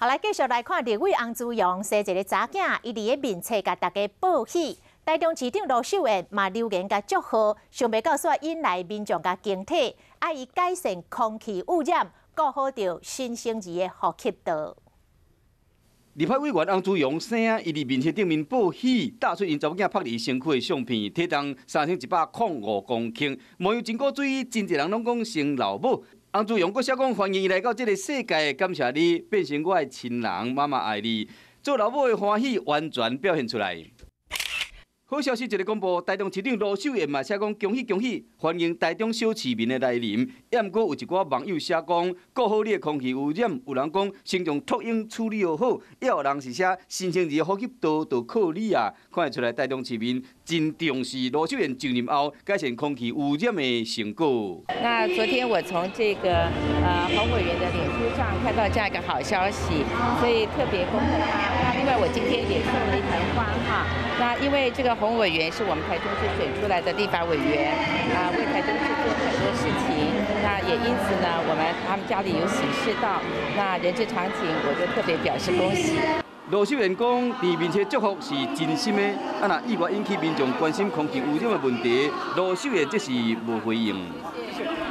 好，來繼續來看立委翁姿陽生一个查囝，伊佇咧面冊共大家報喜。台中市長盧秀燕嘛留言共祝賀，想袂到煞引來民眾共驚體，愛伊改善空氣污染，顧好著新生兒的呼吸道。立法委員翁姿陽生仔，伊佇面冊頂面報喜，貼出𪜶查某囝拍佇身軀的相片，體重3105公克，模樣真古錐，真濟人攏講像老母。翁姿陽閣寫講歡迎伊來到這个世界，感謝你變成我的親人，媽媽愛你，做老母的歡喜完全表現出來。好消息一个公布，台中市長盧秀燕嘛寫講恭喜恭喜，歡迎台中小市民的來臨。也毋過有一寡網友寫講，顧好你的空氣污染，有人講先將托嬰處理好，也有人是寫新生兒呼吸道就靠你啊！看得出來台中市民真重視盧秀燕就任後改善空氣污染的成果。那昨天我從這個洪委員的臉書上看到這樣一個好消息，所以特別恭賀他。那另外我今天也送了一盆花哈。那因為這個洪委員是我們台中市選出來的立法委員，啊，為台中市做很多事情。那也因此呢，我們他們家裡有喜事到，那人之常情，我就特別表示恭喜。盧秀燕講，佇面冊祝福是真心的，啊，若意外引起民眾關心空氣污染的問題，盧秀燕則是無回應。